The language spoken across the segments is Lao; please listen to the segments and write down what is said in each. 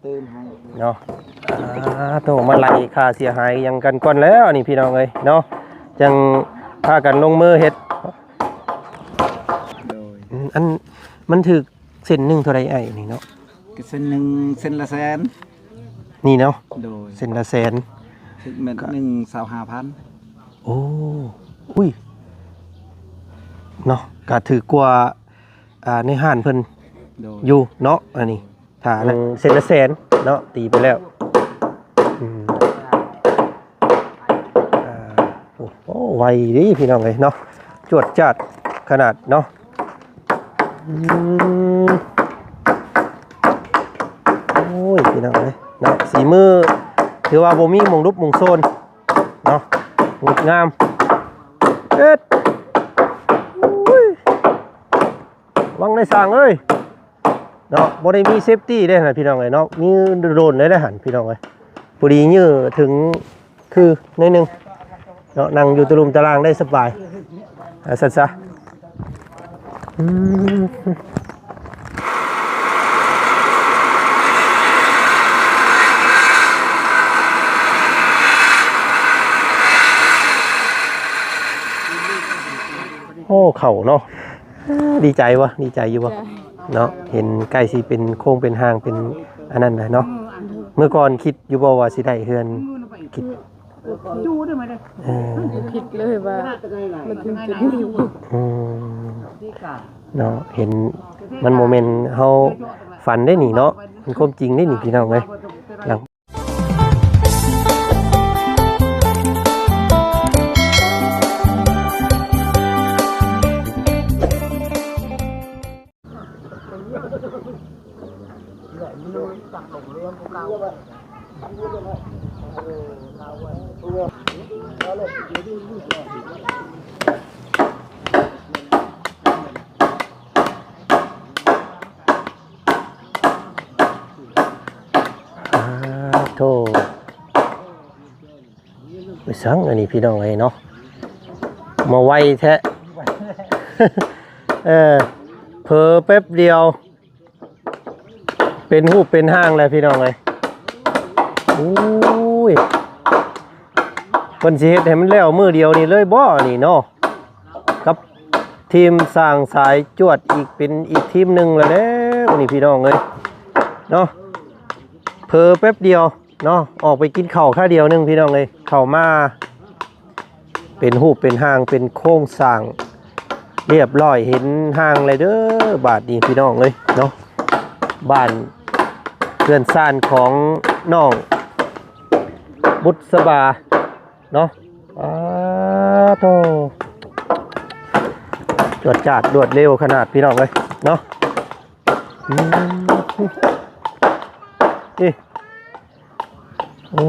ຕື່ມໃຫ້ເນາະ. ອ່າ ໂຕ ມາໄລ່ຄ່າເສຍຫາຍຫຍັງກັນກ່ອນແລ້ວນີ້ພີ່ນ້ອງເອີຍເນາະ ຈັ່ງພາກັນລົງມືເຮັດ. ໂດຍ ອືມ ອັນ ມັນຖືກເສັ້ນໜຶ່ງເທົ່າໃດອ້າຍນີ້ເນາະ? ກໍເສັ້ນໜຶ່ງ ເສັ້ນລະແສນນີ້ເນາະ. ໂດຍ ເສັ້ນລະແສນ ຖືກແມ່ນ ກໍ ໜຶ່ງ ຊາວຫ້າພັນ. ໂອ້ ອຸ້ຍ ເນາະ ກໍຖືກກວ່າ ອ່າ ໃນຮ້ານເພິ່ນ ໂດຍ ຢູ່ເນາະ ອັນນີ້ ຖ້າ ອືມ ເສັ້ນລະແສນເນາະ ຕີໄປແລ້ວ. ອືມ ອ່າ ໂອ້ ໄວເດ້ພີ່ນ້ອງເອີຍເນາະ ຈວດຈາດຂະໜາດເນາະ. ອືມ ໂອ້ຍ ພີ່ນ້ອງເອີຍເນາະ ສີມືຖືວ່າບໍ່ມີໝ່ອງຫຼຸບໝ່ອງໂຊນເນາະ ງົດງາມ. ເຮັດ ອຸ້ຍ ວັງໃນຊ່າງເອີຍເນາະ ບໍ່ໄດ້ມີເຊຟຕີ້ເດ້ຫັ້ນ ພີ່ນ້ອງເອີຍເນາະ ມີໂດຣນໄດ້ຫັ້ນ ພີ່ນ້ອງເອີຍ. ພໍດີເຍື້ອເຖິງຄືໜ້ອຍໜຶ່ງເນາະ ນັ່ງຢູ່ຕະລຸ່ມຕະລ່າງໄດ້ສະບາຍ ວ່າຊັ້ນຊະ. ອືມ ໂອ້ ເຂົ້າເນາະ. ດີໃຈບໍ່? ດີໃຈຢູ່ບໍ່? ໃຈ ເນາະ ເຫັນໃກ້ຊິເປັນໂຄງເປັນຮ່າງເປັນອັນນັ້ນແຫຼະເນາະ. ອືມ ມື້ກ່ອນຄິດຢູ່ບໍ່ວ່າຊິໄດ້ເຮືອນ? ຄິດ ເອີ ບໍ່ຄິດເລີຍວ່າມັນເຖິງຈຸດນີ້. ອືມ ເນາະ ເຫັນມັນບໍ່ແມ່ນເຮົາຝັນເດ້ນີ້ເນາະ ມັນຄວາມຈິງເດ້ນີ້ ພີ່ນ້ອງເອີຍ. ອາ ໂທ ໄປສັງອັນນີ້ພີ່ນ້ອງເອີຍເນາະ ມາໄວແທ້. ເອີ ເຜີແປັບດຽວ ເປັນຮູບເປັນຮ່າງແລ້ວພີ່ນ້ອງເອີຍ. ໂອ້ຍ ເພິ່ນຊິເຮັດໃຫ້ມັນແລ້ວມື້ດຽວນີ້ເລີຍບໍ່ນີ້ເນາະ ກັບທີມຊ່າງສາຍຈວດອີກ ເປັນອີກທີມໜຶ່ງແລ້ວເດ້ນີ້ພີ່ນ້ອງເອີຍເນາະ. ເຜີແປັບດຽວເນາະ ອອກໄປກິນເຂົ້າຄາວດຽວໜຶ່ງພີ່ນ້ອງເອີຍ ເຂົ້າມາ ເປັນຮູບເປັນຮ່າງ ເປັນໂຄງສ້າງຮຽບຮ້ອຍ ເຫັນຮ່າງແລ້ວເດີ ບາດນີ້ພີ່ນ້ອງເອີຍເນາະ. ບ້ານເຮືອນຊານຂອງນ້ອງບຸດສະບາເນາະ. ອາໂທ ຈວດຈາດລວດເລັວຂະໜາດພີ່ນ້ອງເອີຍເນາະ. ອືມ ເອີ ໂອ້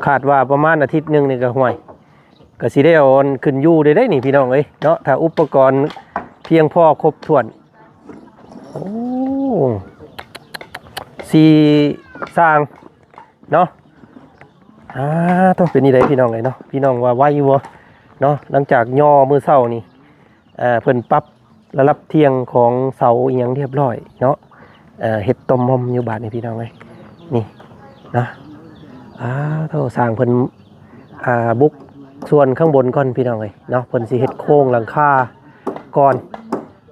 ຄາດວ່າປະມານອາທິດໜຶ່ງນີ້ກໍ ຫ້ວຍ ກໍຊິໄດ້ເອົາອັນຂຶ້ນຢູ່ໄດ້ເດ້ນີ້ພີ່ນ້ອງເອີຍເນາະ ຖ້າອຸປະກອນພຽງພໍຄົບຖ້ວນ. ໂອ້ ສີ່ຊ່າງເນາະ. ອາໂທ ເປັນຈັ່ງໃດພີ່ນ້ອງເອີຍເນາະ ພີ່ນ້ອງວ່າໄວຢູ່ບໍ່ເນາະ? ຫຼັງຈາກຍໍມື້ເຊົ້ານີ້ ເອີ ເພິ່ນປັບ ລະດັບທ່ຽງຂອງເສົາອີ່ຫຍັງຮຽບຮ້ອຍເນາະ. ເອີ ເຮັດຕ່ອມມ່ອມຢູ່ບາດນີ້ພີ່ນ້ອງເອີຍ ນີ້ນະ. ອາໂທ ຊ່າງເພິ່ນ ອາ ບຸກສ່ວນຂ້າງບົນກ່ອນພີ່ນ້ອງເອີຍເນາະ. ເພິ່ນຊິເຮັດໂຄງຫຼັງຄາກ່ອນ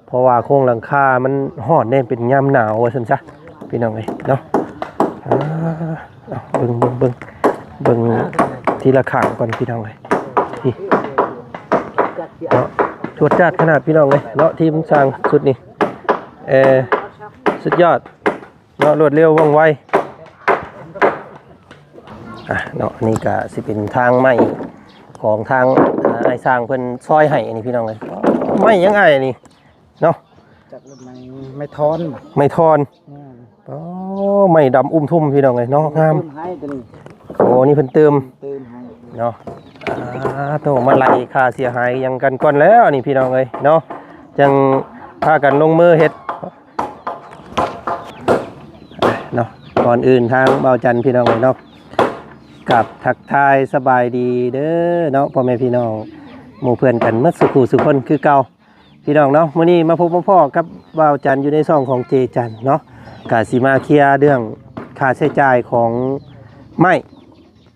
ເພາະວ່າໂຄງຫຼັງຄາມັນຮ້ອນເດ້ ເປັນຍາມໜາວວ່າຊັ້ນຊະ ພີ່ນ້ອງເອີຍເນາະ. ອາ ເບິ່ງ ເບິ່ງ ເບິ່ງ ເບິ່ງທີລະຂ້າງກ່ອນພີ່ນ້ອງເອີຍ. ນີ້ເນາະ ຈວດຈາດຂະໜາດພີ່ນ້ອງເອີຍເນາະ ທີມຊ່າງຊຸດນີ້. ເອີ ສຸດຍອດເນາະ ລວດເລັວວ່ອງໄວ. ອາເນາະ ອັນນີ້ກະຊິເປັນທາງໄມ້ຂອງທາງ ອາ ອ້າຍຊ່າງເພິ່ນຊອຍໃຫ້ ອັນນີ້ພີ່ນ້ອງເອີຍ. ໄມ້ຫຍັງອ້າຍອັນນີ້? ເນາະ ຈັກໄມ້ ໄມ້ທ່ອນ ໄມ້ທ່ອນ. ແມ່ນ ອໍ ໄມ້ດຳອຸ້ມທຸ່ມພີ່ນ້ອງເອີຍເນາະ ງາມ. ຕື່ມໃຫ້ຕົວນີ້ ໂອ້ ນີ້ເພິ່ນຕື່ມ ຕື່ມໃຫ້ເນາະ. ອາໂທ ມາໄລ່ຄ່າເສຍຫາຍຫຍັງກັນກ່ອນແລ້ວນີ້ພີ່ນ້ອງເອີຍເນາະ ຈັ່ງພາກັນລົງມືເຮັດເນາະ. ກ່ອນອື່ນທາງບ່າວຈັນພີ່ນ້ອງເອີຍເນາະ ກາບທັກທາຍສະບາຍດີເດີເນາະ ພໍ່ແມ່ພີ່ນ້ອງ ໝູ່ເພື່ອນກັນໝົດສູ່ຄູ່ສູ່ຄົນຄືເກົ່າ. ພີ່ນ້ອງເນາະ ມື້ນີ້ມາພົບມາພໍ້ກັບບ່າວຈັນຢູ່ໃນຊ່ອງຂອງເຈຈັນເນາະ. ກະຊິມາເຄຍເລື່ອງຄ່າໃຊ້ຈ່າຍຂອງໄມ້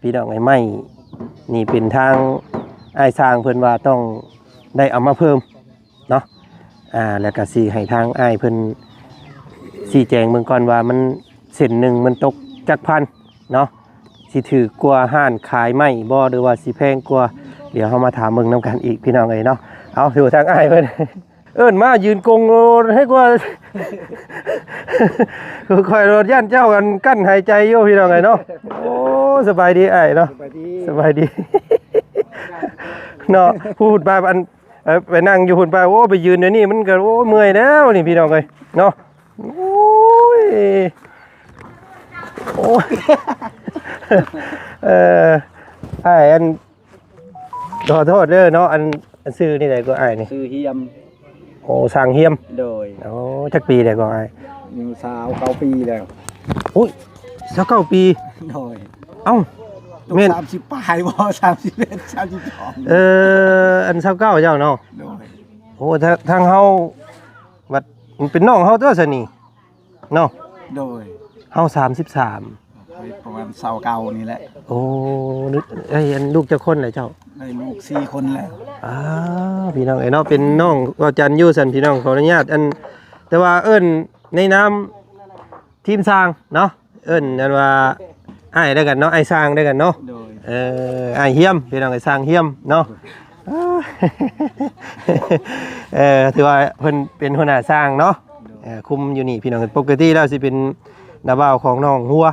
ພີ່ນ້ອງເອີຍ. ໄມ້ນີ້ເປັນທາງອ້າຍຊ່າງເພິ່ນວ່າຕ້ອງໄດ້ເອົາມາເພີ່ມເນາະ ອ່າ ແລ້ວກະຊິໃຫ້ທາງອ້າຍເພິ່ນຊີ້ແຈງເບິ່ງກ່ອນວ່າມັນເສັ້ນໜຶ່ງມັນຕົກຈັກພັນເນາະ ຊິຖືກກວ່າຮ້ານຂາຍໄມ້ບໍ່ ຫຼືວ່າຊິແພງກວ່າ? ດຽວເຮົາມາຖາມເບິ່ງນຳກັນອີກ ພີ່ນ້ອງເອີຍເນາະ. ເອົາ ຢູ່ທາງອ້າຍເພິ່ນ ເອີ້ນມາຢືນກົງໂລດໃຫ້ກວ່າ ຂ້ອຍໂລດຢ້ານເຈົ້າອັນກັ້ນຫາຍໃຈຢູ່ ພີ່ນ້ອງເອີຍເນາະ. ໂອ້ ສະບາຍດີອ້າຍເນາະ. ສະບາຍດີ ສະບາຍດີເນາະ. ຜູ້ພຸ້ນປາອັນ ເອີ ໄປນັ່ງຢູ່ພຸ້ນປາ ໂອ້ ໄປຢືນດຽວນີ້ມັນກໍ ໂອ້ ເມື່ອຍແລ້ວນີ້ ພີ່ນ້ອງເອີຍເນາະ. ໂອ້ຍ ໂອ້ຍ ເອີ ອ້າຍ ອັນ ຂໍໂທດເດີເນາະ ອັນ ອັນຊື່ນີ້ໃດກໍອ້າຍນີ້? ຊື່ຮຽມ. ໂອ້ ຊ່າງຮຽມ. ໂດຍ. ໂອ້ ຈັກປີແລ້ວກໍອ້າຍ? ອາຍຸຊາວເກົ້າປີແລ້ວ. ໂອ້ຍ ຊາວເກົ້າປີ. ໂດຍ. ເອົ້າ ຕົກ ແມ່ນ ສາມສິບປາຍບໍ່? ສາມສິບເອັດ ສາມສິບສອງ. ເອີ ອັນຊາວເກົ້າເຈົ້າເນາະ. ໂດຍ. ໂອ້ ທາງ ທາງເຮົາບັດ ມັນເປັນນ້ອງເຮົາຕົວະຊັ້ນນີ້. ເນາະ. ໂດຍ. ເຮົາສາມສິບສາມ ປະມານຊາວເກົ້ານີ້ແຫຼະ. ໂອ້ ເອີຍ ອັນລູກຈັກຄົນແຫຼະເຈົ້າ? ໄດ້ລູກສີ່ຄົນແລ້ວ. ອ່າ ພີ່ນ້ອງເອີຍເນາະ ເປັນນ້ອງວ່າຈັນຢູ່ຊັ້ນ ພີ່ນ້ອງ ຂໍອະນຸຍາດ ອັນ ແຕ່ວ່າເອີ້ນໃນນາມທີມຊ່າງເນາະ ເອີ້ນອັນວ່າອ້າຍແລ້ວກັນເນາະ ອ້າຍຊ່າງແລ້ວກັນເນາະ. ໂດຍ. ເອີ ອ້າຍຮຽມ ພີ່ນ້ອງເອີຍ ຊ່າງຮຽມເນາະ. ເອີ ຖືວ່າເພິ່ນເປັນຫົວໜ້າຊ່າງເນາະ. ໂດຍ. ເອີ ຄຸມຢູ່ນີ້ ພີ່ນ້ອງ ປົກກະຕິແລ້ວຊິເປັນນ້າບ່າວຂອງນ້ອງຫົວ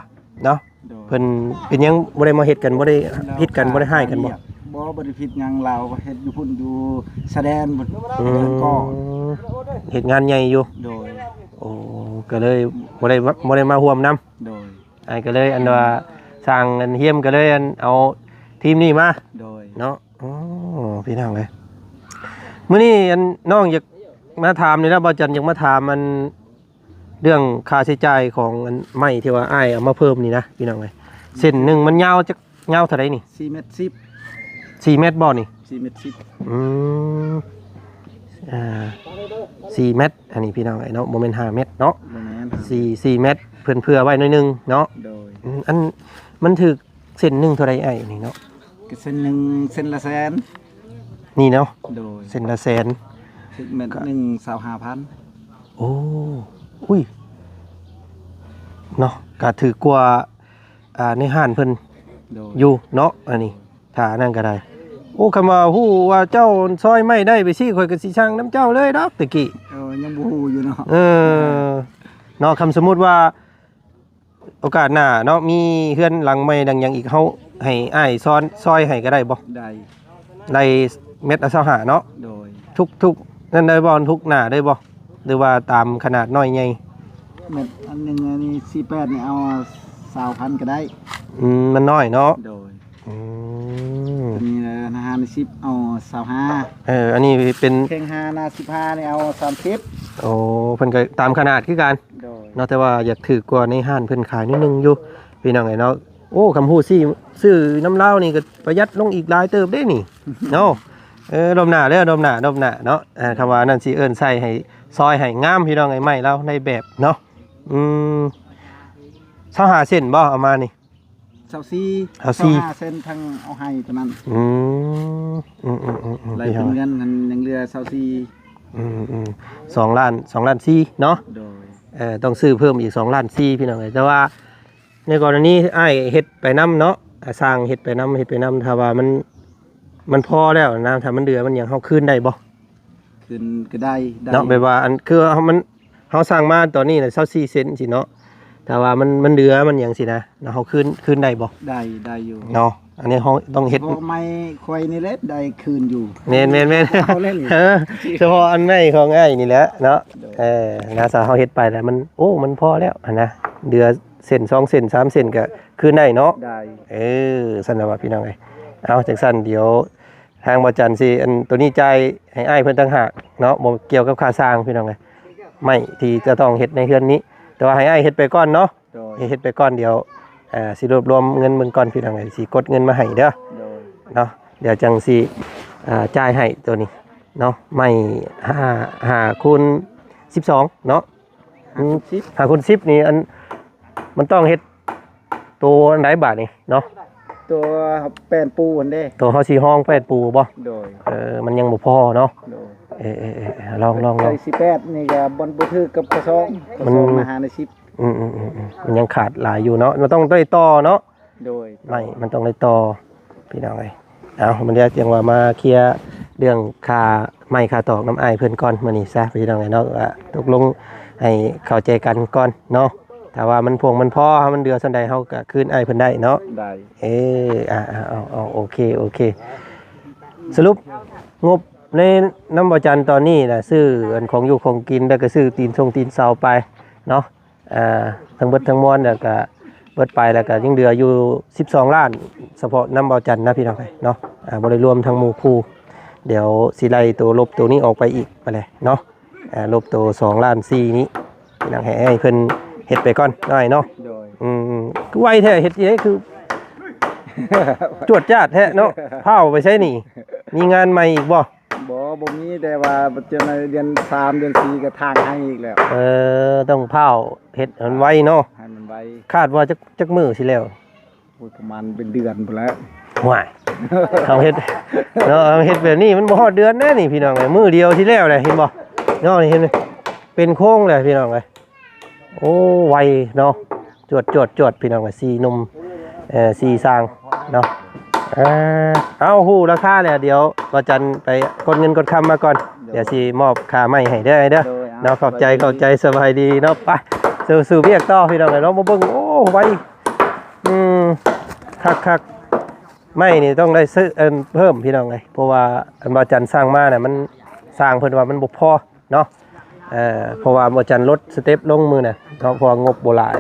ເນາະ. ໂດຍ. ເພິ່ນເປັນຫຍັງບໍ່ໄດ້ມາເຮັດກັນ ບໍ່ໄດ້ຜິດກັນ ບໍ່ໄດ້ຮ້າຍກັນບໍ່? ບໍ່ ບໍ່ໄດ້ຜິດຫຍັງ ລາວເຮັດຢູ່ພຸ້ນ ຢູ່ຊາຍແດນພຸ້ນ. ອືມ. ເຮັດງານໃຫຍ່ຢູ່. ໂດຍ. ໂອ້ ກໍເລີຍບໍ່ໄດ້ ບໍ່ໄດ້ມາຮ່ວມນຳ. ໂດຍ. ອ້າຍກໍເລີຍອັນວ່າ ອືມ ສ້າງອັນຮຽມ ກໍເລີຍອັນເອົາທີມນີ້ມາ. ໂດຍ. ເນາະ. ໂອ້ ພີ່ນ້ອງເອີຍ ມື້ນີ້ອັນນ້ອງຢາກມາຖາມນີ້ນະ ບ່າວຈັນ ຢາກມາຖາມອັນເລື່ອງຄ່າໃຊ້ຈ່າຍຂອງອັນໄມ້ທີ່ວ່າອ້າຍເອົາມາເພີ່ມນີ້ນະ ພີ່ນ້ອງເອີຍ. ເສັ້ນໜຶ່ງມັນຍາວຈັກ ຍາວເທົ່າໃດນີ້? ສີ່ແມັດສິບ. ສີ່ແມັດບໍ່ນີ້? ສີ່ແມັດສິບ. ອືມ ອ່າ ສີ່ແມັດ ອັນນີ້ ພີ່ນ້ອງເອີຍເນາະ ບໍ່ແມ່ນຫ້າແມັດເນາະ. ບໍ່ແມ່ນ. ສີ່ ສີ່ແມັດ ເພິ່ນເຜື່ອໄວ້ໜ້ອຍໜຶ່ງເນາະ. ໂດຍ. ອືມ ອັນມັນຖືກເສັ້ນໜຶ່ງເທົ່າໃດອ້າຍ ອັນນີ້ເນາະ? ກໍເສັ້ນໜຶ່ງ ເສັ້ນລະແສນ ນີ້ເນາະ. ໂດຍ. ເສັ້ນລະແສນ ຖືກແມັດ ເປັນ ໜຶ່ງ ຊາວຫ້າພັນ. ໂອ້ ອຸ້ຍ ເນາະ ກໍຖືກກວ່າ ອ່າ ໃນຮ້ານເພິ່ນ. ໂດຍ. ຢູ່ເນາະ ອັນນີ້ ຖ້າອັນນັ້ນກໍໄດ້. ໂອ້ ຄັນວ່າຮູ້ວ່າເຈົ້າຊອຍໄມ້ໄດ້ໄປຊີ້ ຂ້ອຍກໍຊິສັ່ງນຳເຈົ້າເລີຍດອກ ແຕ່ກີ້. ເອີ ຍັງບໍ່ຮູ້ຢູ່ເນາະ. ເອີ ເນາະ ຄັນສົມມຸດວ່າໂອກາດໜ້າເນາະ ມີເຮືອນຫຼັງໃໝ່ຫຼັງຫຍັງອີກ ເຮົາໃຫ້ອ້າຍຊ້ອນ ຊອຍໃຫ້ກໍໄດ້ບໍ່? ໄດ້. ໄດ້ແມັດລະຊາວຫ້າເນາະ. ໂດຍ. ທຸກ ທຸກນັ້ນໄດ້ບໍ່? ທຸກໜ້າໄດ້ບໍ່? ຫຼືວ່າຕາມຂະໜາດນ້ອຍໃຫຍ່? ແມັດອັນໜຶ່ງອັນນີ້ ສີ່ແປດ ນີ້ເອົາຊາວພັນກໍໄດ້. ອືມ ມັນນ້ອຍເນາະ. ໂດຍ. ອືມ ອັນນີ້ນະ ຫ້າສິບ ເອົາຊາວຫ້າ. ເອີ ອັນນີ້ເປັນ ແຂ້ງຫ້າ ໜ້າສິບຫ້າ ນີ້ເອົາສາມສິບ. ໂອ້ ເພິ່ນກໍຕາມຂະໜາດຄືກັນ. ໂດຍ. ເນາະ ແຕ່ວ່າຢາກຖືກກວ່າໃນຮ້ານເພິ່ນຂາຍໜ້ອຍໜຶ່ງຢູ່ ພີ່ນ້ອງເອີຍເນາະ. ໂອ້ ຄຳຮູ້ຊື້ ຊື້ນຳລາວນີ້ກໍປະຢັດລົງອີກຫຼາຍເຕີບເດ້ນີ້ເນາະ. ເອີ ລອບໜ້າເດີ ລອບໜ້າ ລອບໜ້າເນາະ. ເອີ ຄຳວ່ານັ້ນຊິເອີ້ນໃສ່ໃຫ້ ຊອຍໃຫ້ງາມ ພີ່ນ້ອງເອີຍ ໄມ້ລາວໃນແບບເນາະ. ອືມ ຊາວຫ້າເຊັນບໍ່ເອົາມານີ້? ຊາວສີ່. ຊາວສີ່ ຊາວຫ້າເຊັນ ທັງເອົາໃຫ້ຕົວນັ້ນ. ອືມ ອືມໆໆໆ ໄລ່ເປັນເງິນຫັ້ນຍັງເຫຼືອຊາວສີ່. ອືມໆ ສອງລ້ານ ສອງລ້ານສີ່ເນາະ. ໂດຍ. ເອີ ຕ້ອງຊື້ເພີ່ມອີກສອງລ້ານສີ່ ພີ່ນ້ອງເອີຍ. ແຕ່ວ່າໃນກໍລະນີອ້າຍເຮັດໄປນຳເນາະ ອ່າ ຊ່າງເຮັດໄປນຳ ເຮັດໄປນຳ ຖ້າວ່າມັນ ມັນພໍແລ້ວນະ ຖ້າມັນເຫຼືອມັນຫຍັງ ເຮົາຄືນໄດ້ບໍ່? ຄືນກໍໄດ້ ໄດ້ ເນາະ ແບບວ່າອັນ ຄືເຮົາ ມັນ ເຮົາສັ່ງມາຕອນນີ້ນະ ຊາວສີ່ເຊັນຊີ້ເນາະ ຖ້າວ່າມັນ ມັນເຫຼືອມັນຫຍັງຊີ້ນະ ເຮົາຄືນ ຄືນໄດ້ບໍ່? ໄດ້ ໄດ້ຢູ່ເນາະ. ອັນນີ້ເຮົາຕ້ອງເຮັດ ສະເພາະໄມ້ຂ້ອຍນີ້ແຫຼະໄດ້ຄືນຢູ່. ແມ່ນໆໆ ເອົາແລ້ວນີ້ ເອີ ສະເພາະອັນໄມ້ຂອງອ້າຍນີ້ແຫຼະເນາະ. ໂດຍ. ເອີ ນະ ຖ້າເຮົາເຮັດໄປແລ້ວມັນ ໂອ້ ມັນພໍແລ້ວຫັ້ນນະ ເຫຼືອເຊັນ ສອງເຊັນ ສາມເຊັນ ກໍຄືນໄດ້ເນາະ. ໄດ້. ເອີ ຊັ້ນລະວ່າ ພີ່ນ້ອງເອີຍ. ເອົາ ຈັ່ງຊັ້ນດຽວ ທາງບ່າວຈັນຊິ ອັນ ໂຕນີ້ຈ່າຍໃຫ້ອ້າຍເພິ່ນຕ່າງຫາກເນາະ ບໍ່ກ່ຽວກັບຄ່າສ້າງ ພີ່ນ້ອງເອີຍ. ໄມ້ທີ່ຈະຕ້ອງເຮັດໃນເຮືອນນີ້ ແຕ່ວ່າໃຫ້ອ້າຍເຮັດໄປກ່ອນເນາະ. ໂດຍ. ໃຫ້ເຮັດໄປກ່ອນ ດຽວ ເອີ ຊິລວບລວມເງິນເບິ່ງກ່ອນ ພີ່ນ້ອງເອີຍ ຊິກົດເງິນມາໃຫ້ເດີ. ໂດຍ. ເນາະ ດຽວຈັ່ງຊິ ອ່າ ຈ່າຍໃຫ້ໂຕນີ້ເນາະ. ໄມ້ຫ້າ ຫ້າຄູນສິບສອງເນາະ. ອືມ ຫ້າຄູນສິບ ຫ້າຄູນສິບນີ້ ອັນ ມັນຕ້ອງເຮັດໂຕອັນໃດບາດນີ້ເນາະ? ໂຕແປ້ນປູຫັ້ນເດ້. ໂຕເຮົາຊິຮອງແປ້ນປູບໍ່? ໂດຍ. ເອີ ມັນຍັງບໍ່ພໍເນາະ. ໂດຍ. ເອີໆໆ ລອງໆໆ ໃສ່ສິບແປດນີ້ກໍບໍ່ ບໍ່ຖືກກັບກະຊອງ ກະຊອງ ມັນ ມາຫາໃນສິບ. ອືມໆໆ ມັນຍັງຂາດຫຼາຍຢູ່ເນາະ ມັນຕ້ອງໄດ້ຕໍ່ເນາະ. ໂດຍ. ໄມ້ມັນຕ້ອງໄດ້ຕໍ່ ພີ່ນ້ອງເອີຍ. ເອົາ ມັນດຽວຈັ່ງວ່າມາເຄຍເລື່ອງຄ່າໄມ້ຄ່າຕອກນຳອ້າຍເພິ່ນກ່ອນມື້ນີ້ຊະ ພີ່ນ້ອງເອີຍເນາະ ວ່າຕົກລົງໃຫ້ເຂົ້າໃຈກັນກ່ອນເນາະ. ຖ້າວ່າມັນພວງມັນພໍ ມັນເຫຼືອສ່ຳໃດ ເຮົາກໍຄືນອ້າຍເພິ່ນໄດ້ເນາະ. ໄດ້. ເອີ ອ່າ ເອົາ ເອົາ ໂອເຄ ໂອເຄ. ສະຫຼຸບງົບໃນນຳບໍ່ຈັນຕອນນີ້ນະ ຊື້ອັນຂອງຢູ່ຂອງກິນ ແລ້ວກໍຊື້ຕີນຊົງຕີນເສົາໄປເນາະ. ອ່າ ທັງເບິດທັງມວນແລ້ວກະເບິດໄປ ແລ້ວກະຍັງເຫຼືອຢູ່ສິບສອງລ້ານ ສະເພາະນຳເບົາຈັນນະພີ່ນ້ອງເອີຍເນາະ. ອ່າ ບໍ່ໄດ້ລວມທັງໝູ່ຄູ່ ດຽວຊິໄລ່ໂຕລົບໂຕນີ້ອອກໄປອີກ ໄປແຫຼະເນາະ. ອ່າ ລົບໂຕສອງລ້ານສີ່ນີ້ ພີ່ນ້ອງ ໃຫ້ເພິ່ນເຮັດໄປກ່ອນໜ້ອຍເນາະ. ໂດຍ. ອືມ ຄືໄວແທ້ ເຮັດຈັ່ງໃດຄືຈວດຈາດແທ້ເນາະ. ພ້າວໄປໃສນີ້ ມີງານໃໝ່ອີກບໍ່? ບໍ່ ບໍ່ມີ ແຕ່ວ່າຈະໃນເດືອນສາມເດືອນສີ່ກໍທາງໃຫ້ອີກແລ້ວ. ເອີ ຕ້ອງພ້າວເຮັດໃຫ້ມັນໄວເນາະ ໃຫ້ມັນໄວ. ຄາດວ່າຈັກ ຈັກມື້ຊິແລ້ວ? ໂອ້ຍ ປະມານເປັນເດືອນພຸ້ນແຫຼະ. ໂອ້ຍ ເຮົາເຮັດເນາະ ເຮົາເຮັດແບບນີ້ມັນບໍ່ຮອດເດືອນແດ່ນີ້ພີ່ນ້ອງເອີຍ ມື້ດຽວຊິແລ້ວແຫຼະ ເຫັນບໍ່ເນາະ. ນີ້ເຫັນເປັນໂຄງແຫຼະພີ່ນ້ອງເອີຍ. ໂອ້ ໄວເນາະ ຈວດ ຈວດ ຈວດ ພີ່ນ້ອງເອີຍ ສີ່ໜຸ່ມ ເອີ ສີ່ຊ່າງເນາະ. ເອົາ ເອົາ ຮູ້ລາຄາແລ້ວ ດຽວບ່າວຈັນໄປກົດເງິນກົດຄຳມາກ່ອນ ດຽວຊິມອບຄ່າໄມ້ໃຫ້ເດີ ເດີ. ໂດຍ. ເອົາ ເນາະ ຂອບໃຈ ຂອບໃຈ ສະບາຍດີເນາະ. ໄປ ສູ້ ສູ້ວຽກຕໍ່ພີ່ນ້ອງເອີຍເນາະ. ມາເບິ່ງ ໂອ້ ໄວ ອືມ ຄັກໆ ໄມ້ນີ້ຕ້ອງໄດ້ຊື້ ເອີ ເພີ່ມພີ່ນ້ອງເອີຍ ເພາະວ່າອັນບ່າວຈັນສັ່ງມານະ ມັນ ຊ່າງເພິ່ນວ່າມັນບໍ່ພໍ ເນາະ. ເອີ ເພາະວ່າບໍ່ຈັນລົດສະເຕັບລົງມື້ນະເນາະ ເພາະວ່າງົບບໍ່ຫຼາຍ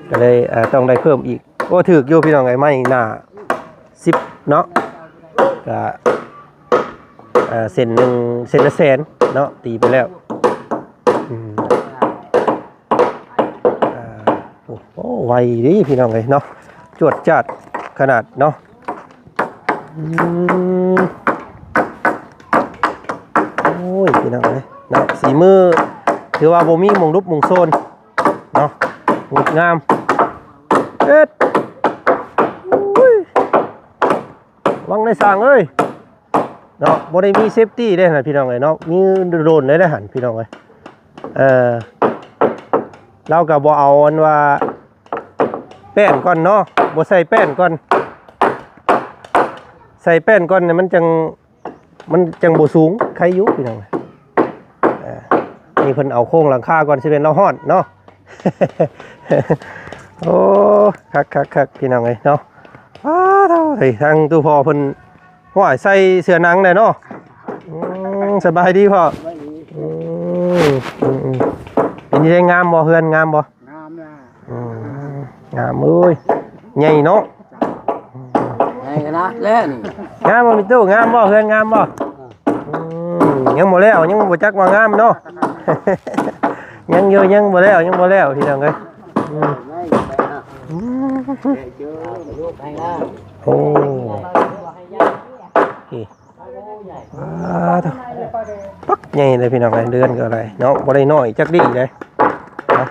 ກໍເລີຍ ເອີ ຕ້ອງໄດ້ເພີ່ມອີກ. ໂອ້ ຖືກຢູ່ພີ່ນ້ອງເອີຍ ໄມ້ໜ້າສິບເນາະ ກະ ເອີ ເສັ້ນໜຶ່ງ ເສັ້ນລະແສນເນາະ ຕີໄປແລ້ວ. ອືມ ເອີ ໂອ້ ໄວດີພີ່ນ້ອງເອີຍເນາະ ຈວດຈາດຂະໜາດເນາະ. ອືມ ໂອ້ຍ ພີ່ນ້ອງເອີຍເນາະ ສີມືຖືວ່າບໍ່ມີໝ່ອງຫຼຸບໝ່ອງໂຊນເນາະ ງົດງາມ. ເອີດ ອຸ້ຍ ວັງໃນຊ່າງເອີຍເນາະ ບໍ່ໄດ້ມີເຊຟຕີ້ເດ້ຫັ້ນ ພີ່ນ້ອງເອີຍເນາະ ມີໂດຣນເລີຍເດ້ຫັ້ນ ພີ່ນ້ອງເອີຍ. ເອີ ລາວກໍບໍ່ເອົາອັນວ່າ ແປ້ນກ່ອນເນາະ ບໍ່ໃສ່ແປ້ນກ່ອນ ໃສ່ແປ້ນກ່ອນນີ້ມັນຈັ່ງ ມັນຈັ່ງບໍ່ສູງ ໄຄຢູ່ພີ່ນ້ອງ. ເອີ ນີ້ເພິ່ນເອົາໂຄງຫຼັງຄາກ່ອນ ຊິແມ່ນລາວຮ້ອນເນາະ. ໂອ້ ຄັກໆໆ ພີ່ນ້ອງເອີຍເນາະ. ອ້າ ເອີຍ ທາງຕູ້ພໍ່ເພິ່ນ ຫ້ວຍ ໃສ່ເສື້ອໜັງແດ່ເນາະ. ອືມ ສະບາຍດີພໍ່. ອືມ ອືມໆ ເປັນຈັ່ງໃດ ງາມບໍ່ ເຮືອນງາມບໍ່? ງາມນະ. ອືມ ງາມເອີຍ ໃຫຍ່ເນາະ. ໃຫຍ່ຂະໜາດແລ້ວນີ້. ງາມບໍ່ ມີຕູ້ ງາມບໍ່ ເຮືອນງາມບໍ່? ອືມ ຍັງບໍ່ແລ້ວ ຍັງບໍ່ຈັກວ່າງາມເນາະ. ຍັງຢູ່ ຍັງບໍ່ແລ້ວ ຍັງບໍ່ແລ້ວ ພີ່ນ້ອງເອີຍ. ອືມ ອືມ ໂອ້ ນີ້ ປາດໂທ້ ປັກໃຫຍ່ເລີຍພີ່ນ້ອງເອີຍ ເຮືອນກໍໄດ້ເນາະ ບໍ່ໄດ້ນ້ອຍຈັກດີ້ເດ້ເນາະ.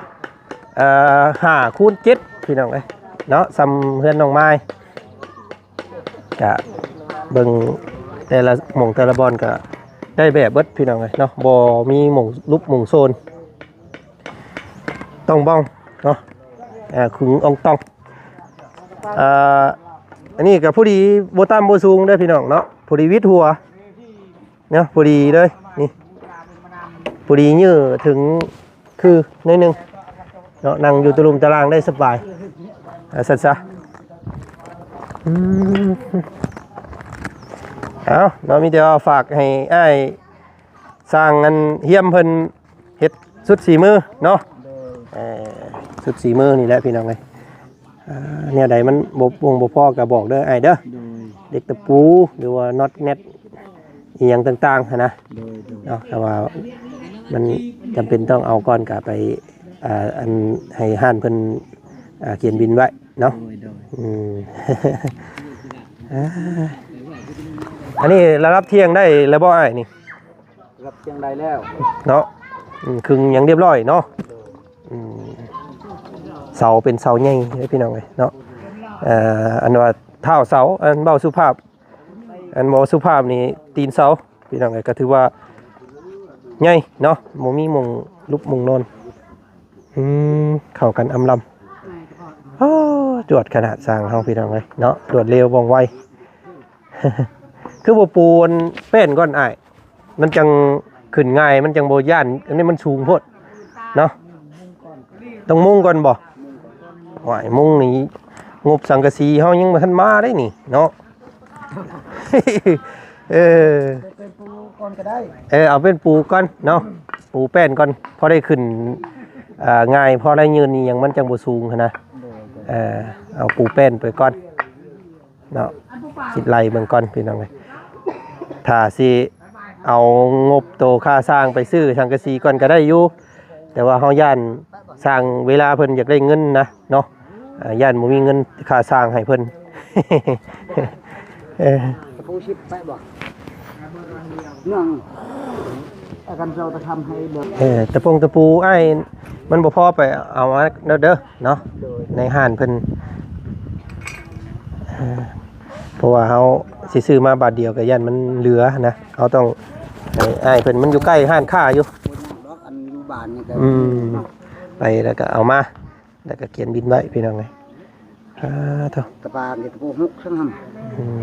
ເອີ ຫ້າຄູນເຈັດ ພີ່ນ້ອງເອີຍເນາະ ສ່ຳເຮືອນນ້ອງມາຍ. ກະເບິ່ງແຕ່ລະໝ່ອງແຕ່ລະບ່ອນກະໄດ້ແບບເບິດ ພີ່ນ້ອງເອີຍເນາະ ບໍ່ມີໝ່ອງຫຼຸບໝ່ອງໂຊນ. ຕ້ອງບ້ອງເນາະ ເອີ ຂຶງອອງຕອງ. ເອີ ອັນນີ້ກໍພໍດີ ບໍ່ຕ່ຳບໍ່ສູງເດີພີ່ນ້ອງເນາະ ພໍດີວິດຫົວເນາະ ພໍດີເລີຍນີ້ ພໍດີເຍີ້ເຖິງຄືໜ້ອຍໜຶ່ງເນາະ ນັ່ງຢູ່ຕະລຸ່ມຕະລ່າງໄດ້ສະບາຍ ເອົາຊັ້ນຊະ. ອືມ ເອົາເນາະ ມີແຕ່ວ່າຝາກໃຫ້ອ້າຍ ຊ່າງອັນຮຽມເພິ່ນເຮັດສຸດສີມືເນາະ. ໂດຍ ເອີ ສຸດສີມືນີ້ແຫຼະພີ່ນ້ອງເອີຍ. ອ່າ ແນວໃດມັນບໍ່ປົງບໍ່ພໍກໍບອກເດີອ້າຍເດີ. ໂດຍ ເຫຼັກຕະປູ ຫຼືວ່ານັອດແນັດ ອີ່ຫຍັງຕ່າງໆຫັ້ນນະ. ໂດຍໆ ເນາະ ຖ້າວ່າມັນຈຳເປັນຕ້ອງເອົາກ່ອນກໍໄປ ອ່າ ອັນໃຫ້ຮ້ານເພິ່ນ ອ່າ ຂຽນບິນໄວ້ເນາະ. ໂດຍໆ ອືມ ອ່າ ອັນນີ້ລະດັບທ່ຽງໄດ້ແລ້ວບໍ່ອ້າຍນີ້? ລະດັບທ່ຽງໄດ້ແລ້ວເນາະ. ອືມ ຄຶງຫຍັງຮຽບຮ້ອຍເນາະ. ອືມ ເສົາເປັນເສົາໃຫຍ່ເດ້ພີ່ນ້ອງເອີຍເນາະ. ເອີ ອັນວ່າທ້າວເສົາ ອັນເວົ້າສຸພາບ ອັນບໍ່ສຸພາບນີ້ຕີນເສົາ ພີ່ນ້ອງເອີຍ ກໍຖືວ່າໃຫຍ່ເນາະ ບໍ່ມີໝ່ອງຫຼຸບໝ່ອງນອນ. ອືມ ເຂົ້າກັນອຳລຳ. ໂອ້ ຈວດຂະໜາດຊ່າງເຮົາພີ່ນ້ອງເອີຍເນາະ ລວດເລັວວ່ອງໄວ. ຄືບໍ່ປູອັນແປ້ນກ່ອນອ້າຍ ມັນຈັ່ງຂຶ້ນງ່າຍ ມັນຈັ່ງບໍ່ຢ້ານ ອັນນີ້ມັນສູງໂພດເນາະ. ຕ້ອງມຸງກ່ອນບໍ່? ໂອ້ຍ ມຸງນີ້ງົບສັງກະສີເຮົາຍັງບໍ່ທັນມາເດ້ນີ້ເນາະ. ເອີ ເປັນປູກ່ອນກໍໄດ້ ເອີ ເອົາເປັນປູກ່ອນເນາະ ປູແປ້ນກ່ອນ ພໍໄດ້ຂຶ້ນ ອ່າ ງ່າຍ ພໍໄດ້ຢືນອີ່ຫຍັງມັນຈັ່ງບໍ່ສູງຫັ້ນນະ. ໂດຍ ເອີ ເອົາປູແປ້ນໄປກ່ອນເນາະ ຄິດໄລ່ເບິ່ງກ່ອນພີ່ນ້ອງເອີຍ. ຖ້າຊິເອົາງົບໂຕຄ່າສ້າງໄປຊື້ສັງກະສີກ່ອນກໍໄດ້ຢູ່ ແຕ່ວ່າເຮົາຢ້ານຊ່າງເວລາເພິ່ນຢາກໄດ້ເງິນນະ ເນາະ ຢ້ານບໍ່ມີເງິນຄ່າສ້າງໃຫ້ເພິ່ນ. ເອີ ຕະປູສິບໄປບໍ່? ເມືອງ ອາການເຈົ້າຕະຄຳໃຫ້ເດີ ເອີ ຕະປົງຕະປູອ້າຍມັນບໍ່ພໍໄປເອົາມາເດີເນາະ. ໂດຍ ໃນຮ້ານເພິ່ນ ເອີ ເພາະວ່າເຮົາຊິຊື້ມາບາດດຽວກໍຢ້ານມັນເຫຼືອນະ ເຮົາຕ້ອງໃຫ້ອ້າຍເພິ່ນ ມັນຢູ່ໃກ້ຮ້ານຄ້າຢູ່. ບໍ່ຍາກດອກ ອັນຢູ່ບ້ານນີ້ກໍ ອືມ ໄປແລ້ວກໍເອົາມາ ແລ້ວກໍຂຽນບິນໄວ້ພີ່ນ້ອງເອີຍ. ອາ ໂທ້ ຕະປານີ້ຕະປູຫົກຊັ້ນຫັ້ນ. ອືມ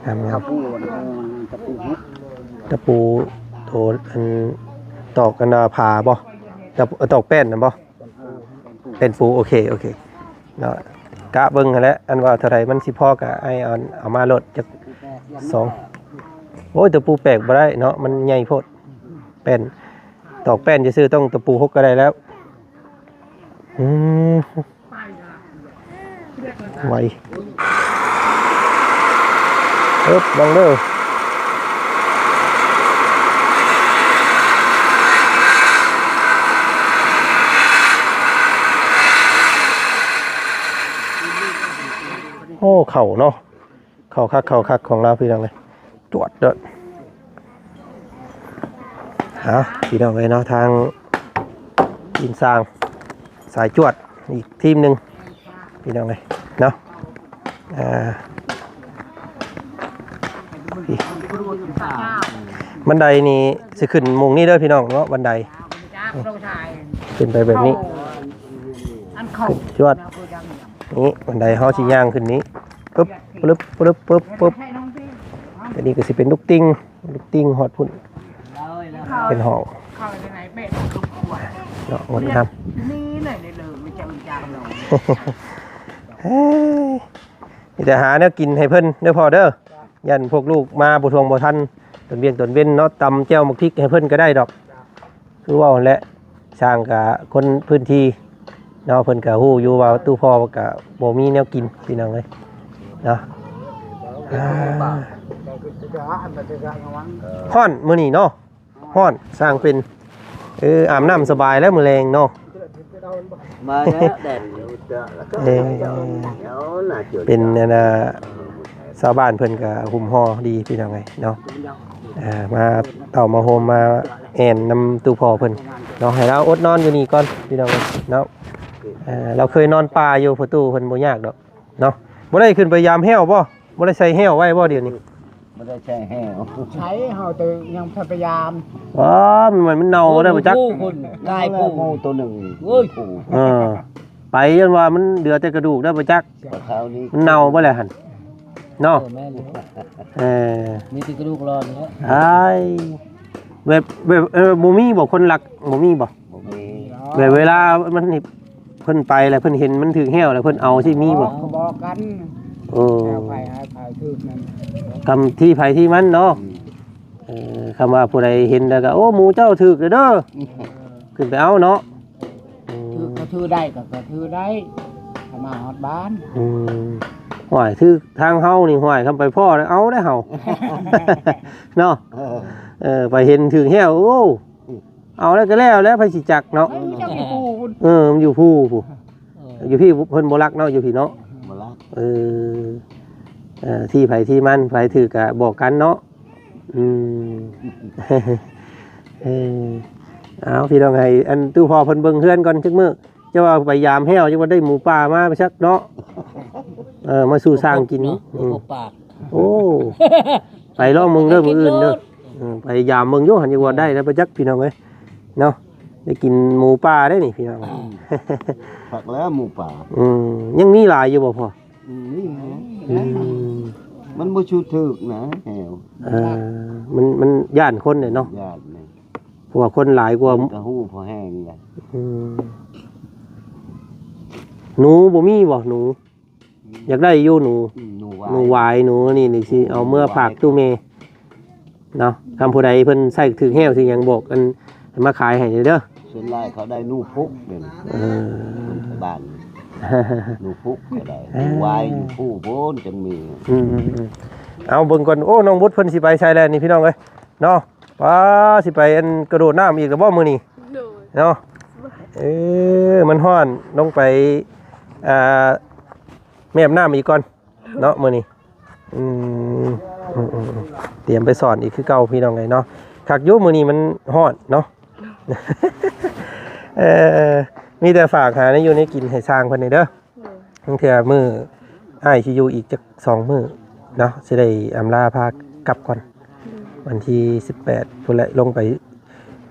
ງາມໆ ຕະປູນະ ຕະປູຫົກ ຕະປູໂຕອັນຕອກອັນວ່າຜາບໍ່? ຕະ ເອີ ຕອກແປ້ນນະບໍ່? ເອີ ແປ້ນປູ ໂອເຄ ໂອເຄເນາະ. ກະເບິ່ງຫັ້ນແຫຼະ ອັນວ່າເທົ່າໃດມັນຊິພໍກະອ້າຍເອົາ ເອົາມາໂລດຈັກສອງ. ໂອ້ຍ ຕະປູແປກບໍ່ໄດ້ເນາະ ມັນໃຫຍ່ໂພດ. ແປ້ນ ຕອກແປ້ນຊື່ໆ ຕ້ອງຕະປູຫົກກໍໄດ້ແລ້ວ. ອືມ ໄວ ເອີບ ລອງເດີ. ໂອ້ ເຂົ້າເນາະ. ເຂົ້າຄັກ ເຂົ້າຄັກຂອງລາວພີ່ນ້ອງເອີຍ ຈວດເດີ. ເອົາ ພີ່ນ້ອງເອີຍເນາະ ທາງທີມຊ່າງສາຍຈວດອີກທີມໜຶ່ງພີ່ນ້ອງເອີຍເນາະ. ອ່າ ບັນໄດນີ້ຊິຂຶ້ນມຸມນີ້ເດີພີ່ນ້ອງເນາະ ບັນໄດ ຂຶ້ນໄປແບບນີ້ ຂຶ້ນຈວດ ນີ້ບັນໄດເຮົາຊິຍ່າງຂຶ້ນນີ້ ປຶບ ປຶບ ປຶບ ປຶບ ປຶບ. ອັນນີ້ກໍຊິເປັນລູກຕິ່ງ ລູກຕິ່ງຮອດພຸ້ນ ເປັນຫ້ອງເນາະ ງົດງາມ. ເຮີ້ຍ ມີແຕ່ຫາແນວກິນໃຫ້ເພິ່ນເດີພໍ່ເດີ ຢ້ານພວກລູກມາບໍ່ທ່ວງບໍ່ທັນ ຕອນວຽກຕອນເວັນເນາະ ຕຳແຈ່ວໝາກພິກໃຫ້ເພິ່ນກໍໄດ້ດອກ. ຄືເວົ້າຫັ້ນແຫຼະ ຊ່າງກະຄົນພື້ນທີ່ເນາະ ເພິ່ນກະຮູ້ຢູ່ວ່າຕູ້ພໍ່ກະບໍ່ມີແນວກິນພີ່ນ້ອງເອີຍເນາະ. ອ່າ ຮ້ອນມື້ນີ້ເນາະ ຮ້ອນ ຊ່າງເປັນ ເອີ ອາບນ້ຳສະບາຍແລ້ວມື້ແລງເນາະ. ມາແລ້ວແດດ ເອີ ເປັນອັນນ່າ ຊາວບ້ານເພິ່ນກະຫຸ້ມຫໍ່ດີພີ່ນ້ອງເອີຍເນາະ. ອ່າ ມາເຕົ້າມາໂຮມມາແອ່ນນຳຕູ້ພໍ່ເພິ່ນເນາະ ໃຫ້ລາວອົດນອນຢູ່ນີ້ກ່ອນພີ່ນ້ອງເອີຍເນາະ. ເອີ ລາວເຄີຍນອນປ່າຢູ່ ພໍ່ຕູ້ເພິ່ນບໍ່ຍາກດອກເນາະ. ບໍ່ໄດ້ຂຶ້ນໄປຢາມແຮ້ວບໍ່? ບໍ່ໄດ້ໃສ່ແຮ້ວໄວ້ບໍ່ດຽວນີ້? ບໍ່ໄດ້ໃສ່ແຮ້ວ ໃຊ້ເຮົາແຕ່ຍັງພະຍາຍາມ. ອໍ ມັນ ມັນເນົ່າແລ້ວບໍ່ຈັກ ຫຼາຍຜູ້ ໂຕໜຶ່ງ ເອີຍ ເອີ ໄປຈົນວ່າມັນເຫຼືອແຕ່ກະດູກແລ້ວບໍ່ຈັກ ມັນເນົ່າບໍ່ແລ້ວຫັ້ນເນາະ. ເອີ ມີແຕ່ກະດູກອ່ອນແລ້ວ ອ້າຍ ແບບ ແບບ ເອີ ບໍ່ມີບໍ່ຄົນລັກ ບໍ່ມີບໍ່? ບໍ່ມີ ແບບເວລາມັນ ເພິ່ນໄປແລ້ວເພິ່ນເຫັນມັນຖືກແຮ້ວແລ້ວເພິ່ນເອົາຊິມີບໍ່? ບອກກັນ ໂອ້ ແລ້ວໃຜໃຫ້ໃຜຖືກນັ້ນ ກຳທີ່ໃຜທີ່ມັນເນາະ. ອືມ ເອີ ຄຳວ່າຜູ້ໃດເຫັນແລ້ວກໍ ໂອ້ ໝູເຈົ້າຖືກແລ້ວເດີ ເອີ ຂຶ້ນໄປເອົາເນາະ. ເອີ ຖືກກໍຖືໄດ້ ກໍ ກໍຖືໄດ້ ເຂົ້າມາຮອດບ້ານ. ອືມ ຫ້ວຍ ຖືກທາງເຮົານີ້ ຫ້ວຍ ຄຳໄປພໍ້ແລ້ວເອົາໄດ້ເຮົາເນາະ. ເອີ ເອີ ໄປເຫັນຖືກແຮ້ວ ໂອ້ ເອົາແລ້ວກໍແລ້ວແລ້ວ ໃຜຊິຈັກເນາະ. ເອີ ມັນຢູ່ພູພຸ້ນ ເອີ ມັນຢູ່ພູພຸ້ນ ເອີ ຢູ່ພີ້ເພິ່ນບໍ່ລັກເນາະ ຢູ່ພີ້ເນາະ ບໍ່ລັກ. ເອີ ເອີ ທີ່ໃຜທີ່ມັນ ໃຜຖືກກະບອກກັນເນາະ. ອືມ ເອີ ເອົາ ພີ່ນ້ອງ ໃຫ້ອັນຕູ້ພໍ່ເພິ່ນເບິ່ງເຮືອນກ່ອນຈັກມື້ ເຈົ້າວ່າໄປຢາມແຮ້ວ ຈັກວ່າໄດ້ໝູປ່າມາໄປຈັກເນາະ ເອີ ມາສູ່ຊ່າງກິນ ເນາະ ອືມ ບໍ່ພໍປາກ ໂອ້ ໄປລອງເບິ່ງເດີ ມື້ອື່ນເດີ ໄປຢາມເບິ່ງຢູ່ຫັ້ນ ຈັກວ່າໄດ້ແລ້ວບໍ່ຈັກ ພີ່ນ້ອງເອີຍເນາະ ໄດ້ກິນໝູປ່າເດ້ນີ້ ພີ່ນ້ອງ ຄັກແລ້ວໝູປ່າ ອືມ ຍັງມີຫຼາຍຢູ່ບໍ່ພໍ່? ອືມ ອືມ ມັນບໍ່ຊູຖືກນະແຮ້ວ ເອີ ມັນ ມັນຢ້ານຄົນເດ້ເນາະ ຢ້ານນະ ເພາະວ່າຄົນຫຼາຍກວ່າ ເພິ່ນກະຮູ້ພໍແຮງແຫຼະ ອືມ ໜູບໍ່ມີບໍ່ ໜູ? ອືມ ຢາກໄດ້ຢູ່ໜູ ອືມ ໜູຫວາຍ ໜູຫວາຍ ໜູນີ້ ນີ້ຊິເອົາເມືອຝາກຕູ້ແມ່ເນາະ ຄັນຜູ້ໃດເພິ່ນໃຊ້ຖືກແຮ້ວຊິຫຍັງ ບອກອັນໃຫ້ມາຂາຍໃຫ້ເດີ ສ່ວນຫຼາຍເຂົາໄດ້ໜູພຸກເດ ເອີ ບ້ານ ໜູພຸກກໍໄດ້ ເອີ ໜູຫວາຍ ໜູພູພຸ້ນຈັ່ງມີ ອືມໆໆ ເອົາເບິ່ງກ່ອນ ໂອ້ ນ້ອງບຸດເພິ່ນຊິໄປໃສແລ້ວນີ້ ພີ່ນ້ອງເອີຍເນາະ ວ້າ ຊິໄປອັນກະໂດດນ້ຳອີກແລ້ວບໍ່ມື້ນີ້? ໂດຍ ເນາະ ເອີ ມັນຮ້ອນ ລົງໄປ ອ່າ ແມ່ນນ້ຳອີກກ່ອນເນາະມື້ນີ້ ອືມ ອືມໆໆ ຕຽມໄປສອນອີກຄືເກົ່າ ພີ່ນ້ອງເອີຍເນາະ ຄັກຢູ່ມື້ນີ້ມັນຮ້ອນເນາະ ເອີ ມີແຕ່ຝາກຫາແນວຢູ່ແນວກິນໃຫ້ຊ່າງເພິ່ນແດ່ເດີ. ໂດຍ ບາງເທື່ອມື້ອ້າຍຊິຢູ່ອີກຈັກສອງມື້ເນາະ ຊິໄດ້ອຳລາພາກັບກ່ອນ ໂດຍ ວັນທີສິບແປດພຸ້ນແຫຼະ ລົງໄປ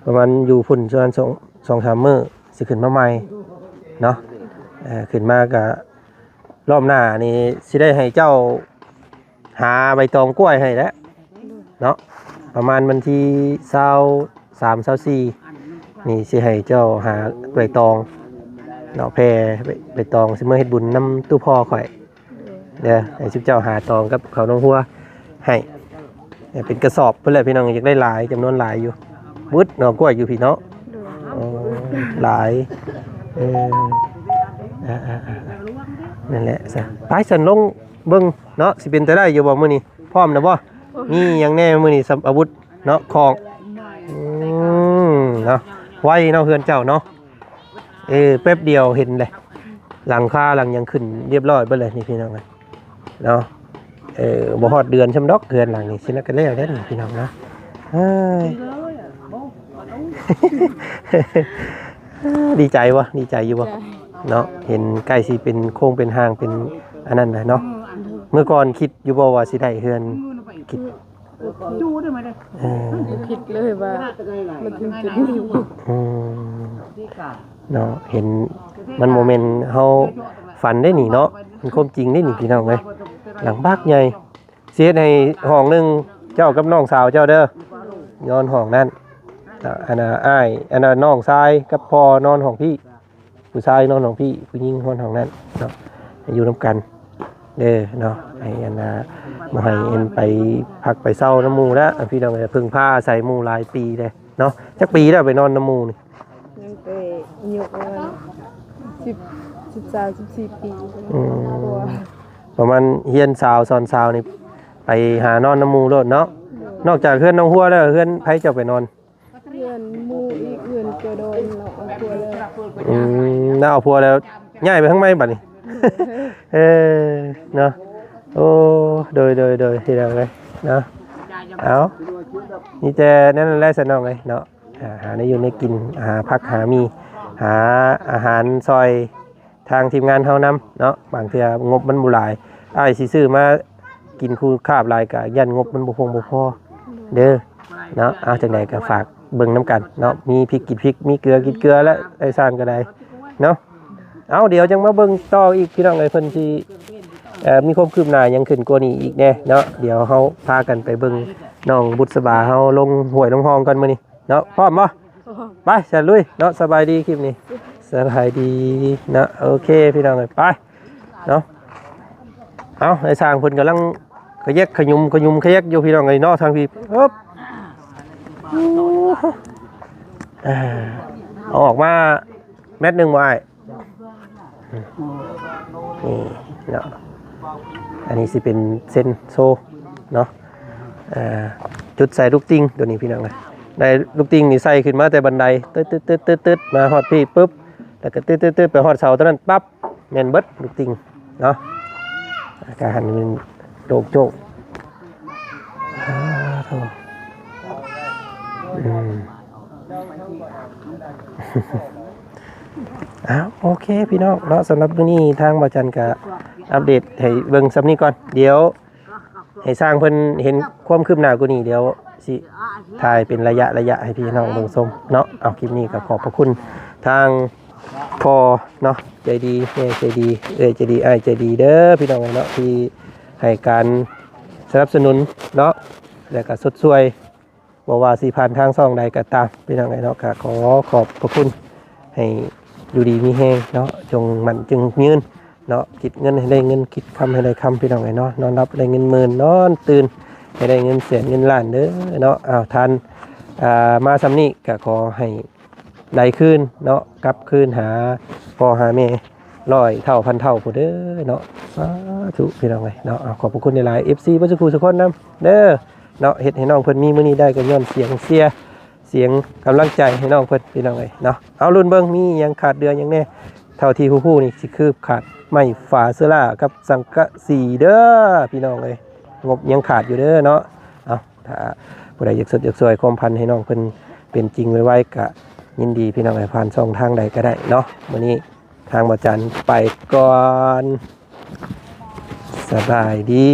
ປະມານຢູ່ພຸ້ນປະມານສອງ ສອງສາມມື້ ຊິຂຶ້ນມາໃໝ່ເນາະ ເອີ ຂຶ້ນມາກະ ລອບໜ້ານີ້ຊິໄດ້ໃຫ້ເຈົ້າ ຫາໃບຕອງກ້ວຍໃຫ້ແຫຼະເນາະ ປະມານວັນທີຊາວສາມ ຊາວສີ່ນີ້ ຊິໃຫ້ເຈົ້າຫາໃບຕອງເນາະ ແຜ່ໃບຕອງ ຊິເມືອເຮັດບຸນນຳຕູ້ພໍ່ຂ້ອຍເດີ ໃຫ້ຊຸມເຈົ້າຫາຕອງກັບເຂົ້າໜອງຫົວໃຫ້ ເປັນກະສອບພຸ້ນແຫຼະ ພີ່ນ້ອງ ຢາກໄດ້ຫຼາຍ ຈຳນວນຫຼາຍຢູ່ ວຶດໜໍກ້ວຍຢູ່ພີ້ເນາະ ໂດຍ ໂອ້ ຫຼາຍ ເອີ ອ່າໆໆ ນັ້ນແຫຼະຊະ ໄປຊັ້ນ ລົງເບິ່ງເນາະ ຊິເປັນຕາໄດ້ຢູ່ບໍ່ມື້ນີ້ ພ້ອມແລ້ວບໍ່? ມີຫຍັງແດ່ມື້ນີ້ ສຳ ອາວຸດເນາະ ຂອງ ອືມ ເນາະ ໄວເນາະ ເຮືອນເຈົ້າເນາະ ເອີ ແປັບດຽວເຫັນເດ້ ຫຼັງຄາຫຼັງຫຍັງຂຶ້ນຮຽບຮ້ອຍເບິດເລີຍນີ້ ພີ່ນ້ອງເອີຍ ເນາະ ເອີ ບໍ່ຮອດເດືອນຊ້ຳດອກ ເຮືອນຫຼັງນີ້ຊິນະ ກະແລ້ວແລ້ວນີ້ ພີ່ນ້ອງເນາະ ເອີ ດີໃຈບໍ່? ດີໃຈຢູ່ບໍ່? ດີໃຈ ເນາະ ເຫັນໃກ້ຊິເປັນໂຄງເປັນຮ່າງ ເປັນອັນນັ້ນແຫຼະເນາະ ເມື່ອກ່ອນຄິດຢູ່ບໍ່ວ່າຊິໄດ້ເຮືອນ? ຄິດ ເອີ ບໍ່ຄິດເລີຍວ່າມັນເປັນ ອືມ ເນາະ ເຫັນມັນບໍ່ແມ່ນເຮົາຝັນເດ້ນີ້ເນາະ ມັນຄວາມຈິງເດ້ນີ້ ພີ່ນ້ອງເອີຍ ຫຼັງບັກໃຫຍ່ ຊິເຮັດໃຫ້ຫ້ອງໜຶ່ງ ເຈົ້າກັບນ້ອງສາວເຈົ້າເດີ ນອນຫ້ອງນັ້ນ ອັນນ່າ ອ້າຍ ອັນນ່າ ນ້ອງຊາຍກັບພໍ່ນອນຫ້ອງພີ້ ຜູ້ຊາຍນອນຫ້ອງພີ້ ຜູ້ຍິງນອນຫ້ອງນັ້ນເນາະ ໃຫ້ຢູ່ນຳກັນເດີເນາະ ໃຫ້ອັນນ່າ ບໍ່ໃຫ້ອັນໄປພັກໄປເຊົານຳໝູ່ແລ້ວ ພີ່ນ້ອງເອີຍ ເພິ່ງພາອາໄສໝູ່ຫຼາຍປີເດ້ເນາະ ຈັກປີແລ້ວໄປນອນນຳໝູ່ນີ້? ຕັ້ງແຕ່ອາຍຸປະມານສິບ ສິບສາມ ສິບສີ່ປີ ອືມ ປະມານຮຽນສາວສອນສາວນີ້ ໄປຫານອນນຳໝູ່ໂລດເນາະ ໂດຍ ນອກຈາກເຮືອນນ້ອງຫົວແລ້ວ ເຮືອນໃຜເຈົ້າໄປນອນ? ເຮືອນໝູ່ອີກ ເຮືອນເກືອດອນ ລາວເອົາຜົວແລ້ວ ອືມ ລາວເອົາຜົວແລ້ວ ຍ້າຍໄປທາງໃໝ່ບັດນີ້ ເອີ ເນາະ ໂອ້ ໂດຍ ໂດຍ ໂດຍ ພີ່ນ້ອງເອີຍເນາະ ເອົາ ມີແຕ່ນັ້ນແຫຼະຊະນ້ອງເອີຍເນາະ ອ່າ ຫາແນວຢູ່ແນວກິນ ຫາຜັກຫາໝີ່ ຫາອາຫານຊ່ອຍ ທາງທີມງານເຮົານຳເນາະ ບາງເທື່ອງົບມັນບໍ່ຫຼາຍ ອ້າຍຊິຊື້ມາກິນຄູ່ຄາບຫຼາຍກະຢ້ານງົບມັນບໍ່ພຽງບໍ່ພໍເດີເນາະ ເອົາ ຈັ່ງໃດກະຝາກເບິ່ງນຳກັນເນາະ ມີພິກກິນພິກ ມີເກືອກິນເກືອ ແລະ ໄອ້ຊ່າງກະໄດ້ເນາະ ເອົາ ດຽວຈັ່ງມາເບິ່ງຕໍ່ອີກ ພີ່ນ້ອງເອີຍ ເພິ່ນຊິ ເອີ ມີຄວາມຄືບໜ້າຫຍັງຂຶ້ນກວ່ານີ້ອີກແດ່ເນາະ ດຽວເຮົາພາກັນໄປເບິ່ງນ້ອງບຸດສະບາເຮົາລົງຫ້ວຍລົງຮ່ອງກ່ອນມື້ນີ້ ເນາະ ພ້ອມບໍ່? ພ້ອມ ໄປ ສະລຸຍເນາະ ສະບາຍດີຄລິບນີ້ ສະບາຍດີເນາະ ໂອເຄ ພີ່ນ້ອງເອີຍ ໄປເນາະ ເອົາ ໄອ້ຊ່າງເພິ່ນກຳລັງຂະແຍກຂະຫຍຸມ ຂະຫຍຸມຂະແຍກຢູ່ ພີ່ນ້ອງເອີຍເນາະ ທາງພີ້ ເອີບ ເອົາອອກມາແມັດໜຶ່ງບໍ່ອ້າຍ? ນີ້ເນາະ ອັນນີ້ຊິເປັນເຊັນໂຊເນາະ ເອີ ຈຸດໃສ່ລູກຕິ່ງໂຕນີ້ ພີ່ນ້ອງເອີຍ ໄດ້ລູກຕິ່ງນີ້ໃສ່ຂຶ້ນມາແຕ່ບັນໄດ ຕຶດໆໆໆ ມາຮອດພີ້ປຶບ ແລ້ວກະຕຶດໆໆ ໄປຮອດເສົາໂຕນັ້ນປັບ ແມ່ນເບິດລູກຕິ່ງເນາະ ອາການມັນໂລ່ງໂຈ້ງ ອາ ໂທ້ ອືມ. ອ້າວ ໂອເຄພີ່ນ້ອງເນາະ, ສຳລັບມື້ນີ້ທາງບ່າວຈັນກະອັບເດດໃຫ້ເບິ່ງສ່ຳນີ້ກ່ອນ. ດຽວໃຫ້ຊ່າງເພິ່ນເຫັນຄວາມຄືບໜ້າກວ່ານີ້ ດຽວຊິຖ່າຍເປັນໄລຍະໆໃຫ້ພີ່ນ້ອງເບິ່ງຊົມເນາະ. ເອົາ ຄລິບນີ້ກໍຂອບພະຄຸນທາງພໍ່ເນາະ ໃຈດີ ແມ່ໃຈດີ ເອື້ອຍໃຈດີ ອ້າຍໃຈດີເດີພີ່ນ້ອງເອີຍເນາະ ທີ່ໃຫ້ການສະໜັບສະໜູນເນາະ ແລະກະຊົດຊ່ວຍ ບໍ່ວ່າຊິຜ່ານທາງຊ່ອງໃດກໍຕາມ ພີ່ນ້ອງເອີຍເນາະ, ກໍຂໍຂອບພະຄຸນ ໃຫ້ຢູ່ດີມີແຮງເນາະ, ຈົ່ງໝັ້ນຈົ່ງຍືນເນາະ, ຄິດເງິນໃຫ້ໄດ້ເງິນ ຄິດຄຳໃຫ້ໄດ້ຄຳ ພີ່ນ້ອງເອີຍເນາະ, ນອນຫຼັບໃຫ້ໄດ້ເງິນໝື່ນ ນອນຕື່ນໃຫ້ໄດ້ເງິນແສນເງິນລ້ານເດີເນາະ. ອ້າວ ທ່ານ ອ່າ ມາສ່ຳນີ້ກໍຂໍໃຫ້ ໄດ້ຄືນເນາະ, ກັບຄືນຫາພໍ່ຫາແມ່ຮ້ອຍເທົ່າພັນເທົ່າພຸ້ນເດີເນາະ. ສາທຸ ພີ່ນ້ອງເອີຍເນາະ. ເອົາ ຂອບພະຄຸນຫຼາຍໆ ເອັຟຊີ ເບິດສູ່ຜູ້ສູ່ຄົນນຳເດີເນາະ, ເຮັດໃຫ້ນ້ອງເພິ່ນມີມື້ນີ້ໄດ້ກໍຍ້ອນສຽງເຊຍ ສຽງກຳລັງໃຈໃຫ້ນ້ອງເພິ່ນ ພີ່ນ້ອງເອີຍເນາະ. ເອົາ ລຸ້ນເບິ່ງ ມີຫຍັງຂາດເດືອຫຍັງແດ່. ເທົ່າທີ່ຮູ້ໆນີ້ ຊິຄືຂາດໄມ້ຝາເຊື້ອລາກັບສັງກະສີເດີ ພີ່ນ້ອງເອີຍ, ງົບຍັງຂາດຢູ່ເດີເນາະ. ເອົາ ຖ້າຜູ້ໃດຢາກຊົດຢາກຊ່ວຍຄວາມຝັນໃຫ້ນ້ອງເພິ່ນເປັນຈິງໄວໆ ກະຍິນດີ ພີ່ນ້ອງເອີຍ, ຜ່ານຊ່ອງທາງໃດກໍໄດ້ເນາະ. ມື້ນີ້ທາງບ່າວຈັນໄປກ່ອນ, ສະບາຍດີ.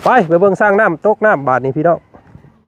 ໄປ ໄປເບິ່ງສ້າງນ້ຳຕົກນ້ຳບາດນີ້ ພີ່ນ້ອງ.